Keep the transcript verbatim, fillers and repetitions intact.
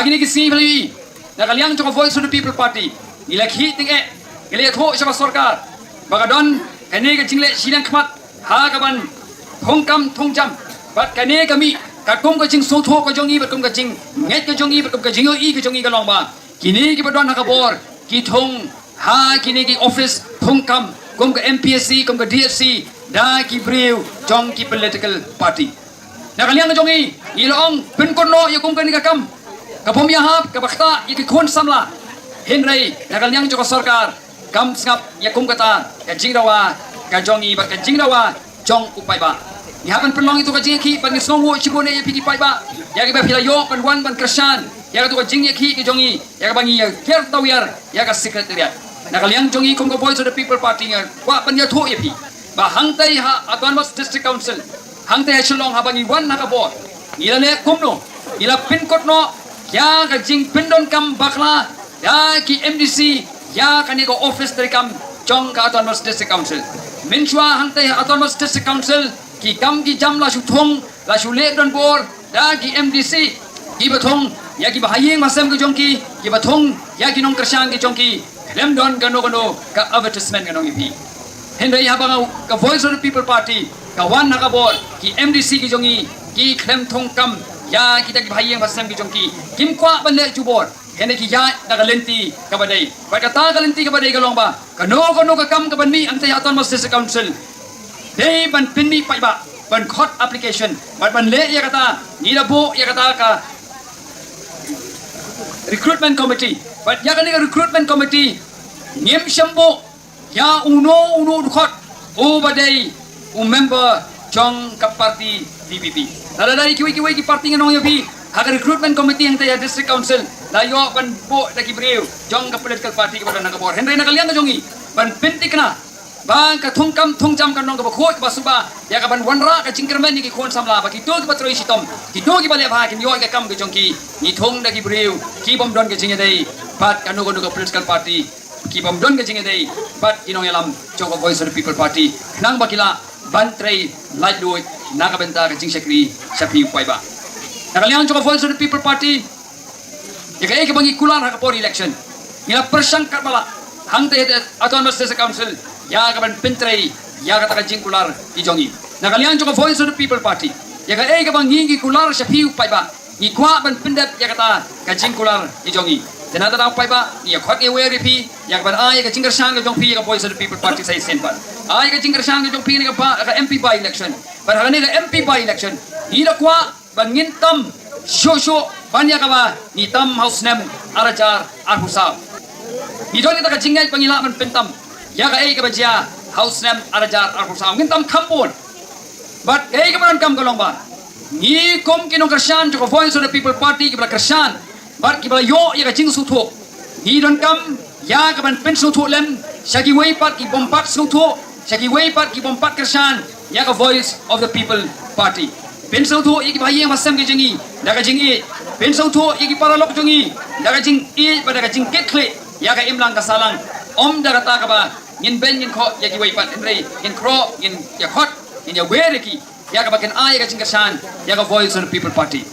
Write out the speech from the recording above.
Kine ki sngi ba la ïohi na ka liang jong ka Voice of the People Party, ngi la khih tyngeh, ngi la ïathuh sha ka sorkar ba ka don kane ka jingleh shiliang khmat ha kaban thung kam thung jam. Bad kane ka mih katkum ka jingsngewthuh ka jong ngi, bad kum ka jingngeit ka jong ngi, bad kum ka jingïohi ka jong ngi ka long ba kine kiba don ha ka bor ki thung ha kine ki office thung kam kum ka M P S C, kum ka D F C, da ki briew jong ki political party. Na ka liang jong ngi, ngi la ong pynkut noh ïa kum kane ka kam ka bym ïahap, kaba ktah ïa ki khun samla. Hynrei na ka liang jong ka sorkar kam sngap ïa kum kata ka jingdawa ka jong ngi bad ka jingdawa jong u paidbah. Ngi hap ban pynlong ïa kato ka jingïakhih bad ngi sngewnguh shibun ïa phi ki paidbah ïa kiba phi la ïoh ban wan ban kyrshan ïa kato ka jingïakhih ka jong ngi, ïa kaba ngi ïa ker tawiar ïa ka Secretariat. Na ka liang jong ngi kum ka Voice of the People Party nga kwah ban ïathuh ïa phi ba hangtai ha Autonomous District Council, hangtai ha Shillong, haba ngi wan ha ka bor, ngi la leh kumno? Ngi la pynkut noh ïa ka jingpyndonkam bakla da ki M D C ïa kane ka office treikam jong ka Autonomous District Council. Mynshuwa hangtai ha Autonomous District Council ki kam ki jam la shu thung, la shu leh don bor da ki M D C kiba thung ïa kiba ha ïing ha sem ki jong ki, kiba thung ïa ki nongkyrshan ki jong ki, khlem don kano kano ka advertisement ka nong ïa phi. Hynrei haba nga ka Voice of the People Party ka wan ha ka bor, ki M D C ki jong ngi ki khlem thung kam ïa kita kiba ha ïing ha sem ki jong ki. Kim kwah ban leh jubor, hynrei ki ïaid da ka lynti kaba dei. Bad kata ka lynti kaba dei ka long ba kano kano ka kam kaban mih hangtai ha Autonomous District Council, dei ban pynmih paidbah, ban khot application, bad ban leh ïa kata, ngi la buh ïa kata ka recruitment committee. Bad ïa kane ka recruitment committee ngim shym buh ïa uno uno u dkhot uba dei u member jong ka party V P P. Lada dei kiwei kiwei ki party, ngan ong ïa phi, ha ka recruitment committee hangtai ha District Council la ïoh ban buh da ki briew jong ka political party kaba don ha ka bor. Hynrei na ka liang ka jong ngi, ban pynthikna ba ka thung kam thung jam kan long kaba khuid kaba suba ïa kaban wanrah ka jingkyrmen ïa ki khun samla, ba kito kiba trei shitom, kito kiba leh bha kin ïoh ïa ka kam ka jong ki. Ngi thung da ki briew ki bym don ka jingïadei bad kano kano ka political party, ki bym don ka jingïadei bad ki nongïalam jong ka Voice of the People Party, khnang ba ki lah ban trei laitluid na ka bynta ka jingshakri sha phi u paidbah. Na ka liang jong ka Voice of the People Party, ïa kaei kaba ngi kular ha ka por election, ngi la pyrshang katba lah hangtai ha Autonomous District Council ïa kaban pyntrei ïa kata ka jingkular ki jong ngi. Na ka liang jong ka Voice of the People Party, ïa kaei kaba ngi ngi kular sha phi u paidbah, ngi kwah ban pyndep ïa kata ka jingkular ki jong ngi. Te na kata u paidbah, ngi ïa khot ïa wer ïa phi ïa kaban ai ïa ka jingkyrshan ka jong phi ïa ka Voice of the People Party sa shisien pat. Ai ïa ka jingkyrshan ka jong phi ne ka ba, ka M P by election. Bad ha kane ka M P by election, ngi da kwah ba ngin tam shuh shuh ban ïa kaba ngi tam ha u snem ar hajar arphew saw. Ngi don kata ka jingngeit ba ngi lah ban pyntam ïa kaei kaba jia ha u snem ar hajar arphew saw. Ngin tam kham bun. Bad kaei kaba donkam ka long ba ngi kum ki nongkyrshan jong ka Voice of the People Party kiba la kyrshan bad kiba la ïoh ïa ka jingsngewthuh, ngi donkam ïa kaban pynsngewthuh lem sha kiwei pat ki bym pat sngewthuh, sha kiwei pat ki bym pat kyrshan ïa ka Voice of the People Party. Pynsngewthuh ïa ki bahaïing bahasem ki jong ngi da ka jingïeit. Pynsngewthuh ïa ki paralok jong ngi da ka jingïeit bad da ka jingkitkhlieh ïa ka imlang ka sahlang. Ym da kata kaba ngin beiñ ngin khoh ïa kiwei pat, hynrei ngin khroh, ngin ïa khot, ngin ïa wer ïa ki ïa kaba kin ai ïa ka jingkyrshan ïa ka Voice of the People Party.